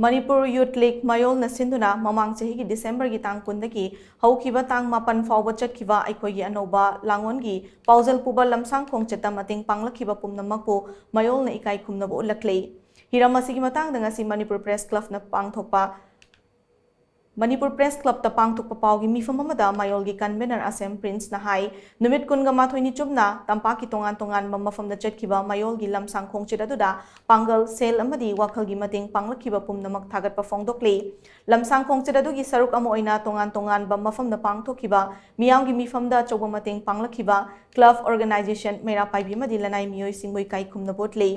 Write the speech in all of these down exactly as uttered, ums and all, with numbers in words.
Manipur youth league ꯃꯌꯣꯜꯅ ꯁꯤꯟꯗꯨꯅ ꯃꯃꯥꯡ ꯆꯍꯤꯒꯤ ꯗꯤꯁꯦꯝꯕꯔꯒꯤ ꯇꯥꯡ ꯀꯨꯟꯗꯒꯤ ꯍꯧꯈꯤꯕ ꯇꯥꯡ ꯃꯥꯄꯟ ꯐꯥꯎꯕ ꯆꯠꯈꯤꯕ ꯑꯩꯈꯣꯏꯒꯤ ꯑꯅꯧꯕ ꯂꯥꯡꯑꯣꯟꯒꯤ ꯄꯥꯎꯖꯦꯜ ꯄꯨꯕ ꯂꯝꯁꯥꯡ ꯈꯣꯡꯆꯠꯇ ꯃꯇꯦꯡ ꯄꯥꯡꯂꯛꯈꯤꯕ ꯄꯨꯝꯅꯃꯛꯄꯨ ꯃꯌꯣꯜꯅ ꯏꯀꯥꯏ ꯈꯨꯝꯅꯕ ꯎꯠꯂꯛꯂꯤ꯫ ꯍꯤꯔꯝ ꯑꯁꯤꯒꯤ ꯃꯇꯥꯡꯗ ꯉꯁꯤ ꯃꯅꯤꯄꯨꯔ ꯄ꯭ꯔꯦꯁ ꯀ꯭ꯂꯕꯅ ꯄꯥꯡꯊꯣꯛꯄ ꯃꯅꯤꯄꯨꯔ ꯄ꯭ꯔꯦꯁ ꯀ꯭ꯂꯕꯇ ꯄꯥꯡꯊꯣꯛꯄ ꯄꯥꯎꯒꯤ ꯃꯤꯐꯝ ꯑꯃꯗ ꯃꯌꯣꯜꯒꯤ ꯀꯟꯚꯦꯅꯔ ꯑꯁꯦꯝ ꯄ꯭ꯔꯤꯟꯁꯅ ꯍꯥꯏ, ꯅꯨꯃꯤꯠ ꯀꯨꯟꯒ ꯃꯥꯊꯣꯏꯅꯤ ꯆꯨꯞꯅ ꯇꯝꯄꯥꯛꯀꯤ ꯇꯣꯉꯥꯟ ꯇꯣꯉꯥꯟꯕ ꯃꯐꯝꯗ ꯆꯠꯈꯤꯕ ꯃꯌꯣꯜꯒꯤ ꯂꯝꯁꯥꯡ ꯈꯣꯡꯆꯠ ꯑꯗꯨꯗ ꯄꯥꯡꯒꯜ, ꯁꯦꯜ ꯑꯃꯗꯤ ꯋꯥꯈꯜꯒꯤ ꯃꯇꯦꯡ ꯄꯥꯡꯂꯛꯈꯤꯕ ꯄꯨꯝꯅꯃꯛ ꯊꯥꯒꯠꯄ ꯐꯣꯡꯗꯣꯛꯂꯤ꯫ ꯂꯝꯁꯥꯡ ꯈꯣꯡꯆꯠ ꯑꯗꯨꯒꯤ ꯁꯔꯨꯛ ꯑꯃ ꯑꯣꯏꯅ ꯇꯣꯉꯥꯟ ꯇꯣꯉꯥꯟꯕ ꯃꯐꯝꯗ ꯄꯥꯡꯊꯣꯛꯈꯤꯕ ꯃꯤꯌꯥꯝꯒꯤ ꯃꯤꯐꯝꯗ ꯑꯆꯧꯕ ꯃꯇꯦꯡ ꯄꯥꯡꯂꯛꯈꯤꯕ ꯀ꯭ꯂꯕ, ꯑꯣꯔꯒꯅꯥꯏꯖꯦꯁꯟ, ꯃꯩꯔꯥ ꯄꯥꯏꯕꯤ ꯑꯃꯗꯤ ꯂꯅꯥꯏ ꯃꯤꯑꯣꯏꯁꯤꯡꯕꯨ ꯏꯀꯥꯏ ꯈꯨꯝꯅꯕ ꯎꯠꯂꯤ꯫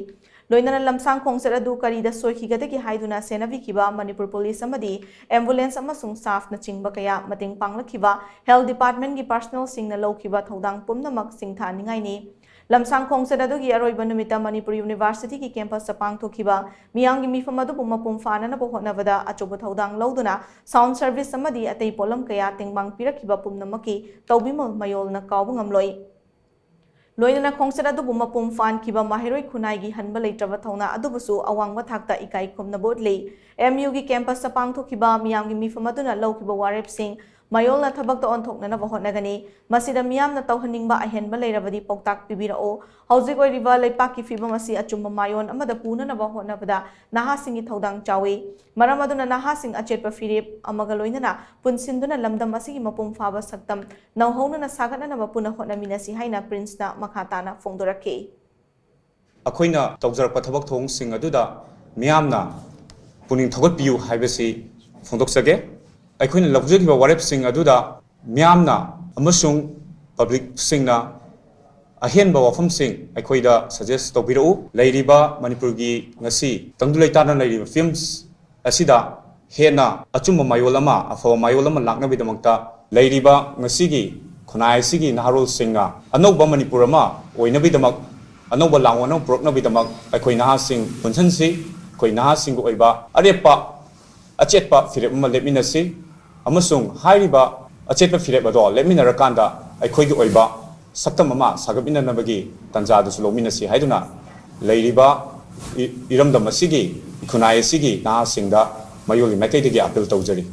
ꯂꯣꯏꯅꯅ ꯂꯝꯁꯥꯡ ꯈꯣꯡꯆꯠ ꯑꯗꯨ ꯀꯔꯤꯗ ꯁꯣꯏꯈꯤꯒꯗꯒꯦ ꯍꯥꯏꯗꯨꯅ ꯁꯦꯟꯅꯕꯤꯈꯤꯕ ꯃꯅꯤꯄꯨꯔ ꯄꯨꯂꯤꯁ ꯑꯃꯗꯤ ꯑꯦꯝꯕꯨꯂꯦꯟꯁ ꯑꯃꯁꯨꯡ ꯁ꯭ꯇꯥꯐꯅꯆꯤꯡꯕ ꯀꯌꯥ ꯃꯇꯦꯡ ꯄꯥꯡꯂꯛꯈꯤꯕ ꯍꯦꯜꯊ ꯗꯤꯄꯥꯔꯠꯃꯦꯟꯒꯤ ꯄꯥꯔꯁꯣꯅꯦꯜꯁꯤꯡꯅ ꯂꯧꯈꯤꯕ ꯊꯧꯗꯥꯡ ꯄꯨꯝꯅꯃꯛ ꯁꯤꯡꯊꯥꯅꯤꯡꯉꯥꯏꯅꯤ꯫ ꯂꯝꯁꯥꯡ ꯈꯣꯡꯆꯠ ꯑꯗꯨꯒꯤ ꯑꯔꯣꯏꯕ ꯅꯨꯃꯤꯠꯇ ꯃꯅꯤꯄꯨꯔ ꯌꯨꯅꯤꯚꯔꯁꯤꯇꯤꯒꯤ ꯀꯦꯝꯄꯁꯇ ꯄꯥꯡꯊꯣꯛꯈꯤꯕ ꯃꯤꯌꯥꯝꯒꯤ ꯃꯤꯐꯝ ꯑꯗꯨꯕꯨ ꯃꯄꯨꯡ ꯐꯥꯅꯅꯕ ꯍꯣꯠꯅꯕꯗ ꯑꯆꯧꯕ ꯊꯧꯗꯥꯡ ꯂꯧꯗꯨꯅ ꯁꯥꯎꯟꯗ ꯁꯔꯚꯤꯁ ꯑꯃꯗꯤ ꯑꯇꯩ ꯄꯣꯠꯂꯝ ꯀꯌꯥ ꯇꯦꯡꯕꯥꯡ ꯄꯤꯔꯛꯈꯤꯕ ꯄꯨꯝꯅꯃꯛꯀꯤ ꯇꯧꯕꯤꯃꯜ ꯃꯌꯣꯜꯅ ꯀꯥꯎꯕ ꯉꯝꯂꯣꯏ꯫ ꯂꯣꯏꯅꯅ ꯈꯣꯡꯆꯠ ꯑꯗꯨꯕꯨ ꯃꯄꯨꯡ ꯐꯥꯍꯟꯈꯤꯕ ꯃꯍꯩꯔꯣꯏ ꯈꯨꯟꯅꯥꯏꯒꯤ ꯍꯟꯕ ꯂꯩꯇ꯭ꯔꯕ ꯊꯧꯅꯥ ꯑꯗꯨꯕꯨꯁꯨ ꯑꯋꯥꯡꯕ ꯊꯥꯛꯇ ꯏꯀꯥꯏ ꯈꯨꯝꯅꯕ ꯎꯠꯂꯤ꯫ ꯑꯦꯝ ꯌꯨꯒꯤ ꯀꯦꯝꯄꯁꯇ ꯄꯥꯡꯊꯣꯛꯈꯤꯕ ꯃꯤꯌꯥꯝꯒꯤ ꯃꯤꯐꯝ ꯑꯗꯨꯅ ꯂꯧꯈꯤꯕ ꯋꯥꯔꯦꯞꯁꯤꯡ ꯃꯌꯣꯜꯅ ꯊꯕꯛꯇ ꯑꯣꯟꯊꯣꯛꯅꯅꯕ ꯍꯣꯠꯅꯒꯅꯤ꯫ ꯃꯁꯤꯗ ꯃꯤꯌꯥꯝꯅ ꯇꯧꯍꯟꯅꯤꯡꯕ ꯑꯍꯦꯟꯕ ꯂꯩꯔꯕꯗꯤ ꯄꯥꯎꯇꯥꯛ ꯄꯤꯕꯤꯔꯛꯎ꯫ ꯍꯧꯖꯤꯛ ꯑꯣꯏꯔꯤꯕ ꯂꯩꯄꯥꯛꯀꯤ ꯐꯤꯕꯝ ꯑꯁꯤ ꯑꯆꯨꯝꯕ ꯃꯥꯌꯣꯟ ꯑꯃꯗ ꯄꯨꯅꯅꯕ ꯍꯣꯠꯅꯕꯗ ꯅꯍꯥꯁꯤꯡꯒꯤ ꯊꯧꯗꯥꯡ ꯆꯥꯎꯏ꯫ ꯃꯔꯝ ꯑꯗꯨꯅ ꯅꯍꯥꯁꯤꯡ ꯑꯆꯦꯠꯄ ꯐꯤꯔꯦꯞ ꯑꯃꯒ ꯂꯣꯏꯅꯅ ꯄꯨꯟꯁꯤꯟꯗꯨꯅ ꯂꯝꯗꯝ ꯑꯁꯤꯒꯤ ꯃꯄꯨꯡ ꯐꯥꯕ ꯁꯛꯇꯝ ꯅꯧꯍꯧꯅꯅ ꯁꯥꯒꯠꯅꯅꯕ ꯄꯨꯟꯅ ꯍꯣꯠꯅꯃꯤꯟꯅꯁꯤ ꯍꯥꯏꯅ ꯄ꯭ꯔꯤꯟꯁꯅ ꯃꯈꯥ ꯇꯥꯅ ꯐꯣꯡꯗꯣꯔꯛꯈꯤ꯫ ꯑꯩꯈꯣꯏꯅ ꯇꯧꯖꯔꯛꯄ ꯊꯕꯛ ꯊꯧꯑꯣꯡꯁꯤꯡ ꯑꯗꯨꯗ ꯃꯤꯌꯥꯝꯅ ꯄꯨꯛꯅꯤꯡ ꯊꯧꯒꯠꯄꯤꯌꯨ ꯍꯥꯏꯕꯁꯤ ꯐꯣꯡꯗꯣꯛꯆꯒꯦ꯫ ꯑꯩꯈꯣꯏꯅ ꯂꯧꯖꯈꯤꯕ ꯋꯥꯔꯦꯞꯁꯤꯡ ꯑꯗꯨꯗ ꯃꯤꯌꯥꯝꯅ ꯑꯃꯁꯨꯡ ꯄꯕ꯭ꯂꯤꯛꯁꯤꯡꯅ ꯑꯍꯦꯟꯕ ꯋꯥꯐꯝꯁꯤꯡ ꯑꯩꯈꯣꯏꯗ ꯁꯖꯦꯁ ꯇꯧꯕꯤꯔꯛꯎ꯫ ꯂꯩꯔꯤꯕ ꯃꯅꯤꯄꯨꯔꯒꯤ ꯉꯁꯤ ꯇꯪꯗꯨ ꯂꯩꯇꯥꯗꯅ ꯂꯩꯔꯤꯕ ꯐꯤꯕꯝ ꯑꯁꯤꯗ ꯍꯦꯟꯅ ꯑꯆꯨꯝꯕ ꯃꯥꯌꯣꯜ ꯑꯃ, ꯑꯐꯕ ꯃꯥꯌꯣꯜ ꯑꯃ ꯂꯥꯛꯅꯕꯒꯤꯗꯃꯛꯇ ꯂꯩꯔꯤꯕ ꯉꯁꯤꯒꯤ ꯈꯨꯟꯅꯥꯏ ꯑꯁꯤꯒꯤ ꯅꯍꯥꯔꯣꯜꯁꯤꯡꯅ ꯑꯅꯧꯕ ꯃꯅꯤꯄꯨꯔ ꯑꯃ ꯑꯣꯏꯅꯕꯒꯤꯗꯃꯛ, ꯑꯅꯧꯕ ꯂꯥꯡꯑꯣꯟ ꯑꯃ ꯄꯨꯔꯛꯅꯕꯒꯤꯗꯃꯛ ꯑꯩꯈꯣꯏ ꯅꯍꯥꯁꯤꯡ ꯄꯨꯟꯁꯤꯟꯁꯤ꯫ ꯑꯩꯈꯣꯏ ꯅꯍꯥꯁꯤꯡꯒꯤ ꯑꯣꯏꯕ ꯑꯔꯦꯞꯄ ꯑꯆꯦꯠꯄ ꯐꯤꯔꯦꯞ ꯑꯃ ꯂꯦꯞꯃꯤꯟꯅꯁꯤ ꯑꯃꯁꯨꯡ ꯍꯥꯏꯔꯤꯕ ꯑꯆꯦꯠꯄ ꯐꯤꯔꯦꯞ ꯑꯗꯣ ꯂꯦꯞꯃꯤꯟꯅꯔꯀꯥꯟꯗ ꯑꯩꯈꯣꯏꯒꯤ ꯑꯣꯏꯕ ꯁꯛꯇꯝ ꯑꯃ ꯁꯥꯒꯠꯃꯤꯟꯅꯅꯕꯒꯤ ꯇꯥꯟꯖꯥꯗꯨꯁꯨ ꯂꯧꯃꯤꯟꯅꯁꯤ ꯍꯥꯏꯗꯨꯅ ꯂꯩꯔꯤꯕ ꯏ-, ꯏꯔꯝꯗꯝ ꯑꯁꯤꯒꯤ ꯈꯨꯟꯅꯥꯏ ꯑꯁꯤꯒꯤ ꯅꯍꯥꯁꯤꯡꯗ ꯃꯌꯣꯜꯒꯤ ꯃꯥꯏꯀꯩꯗꯒꯤ ꯑꯥꯄꯤꯜ ꯇꯧꯖꯔꯤ꯫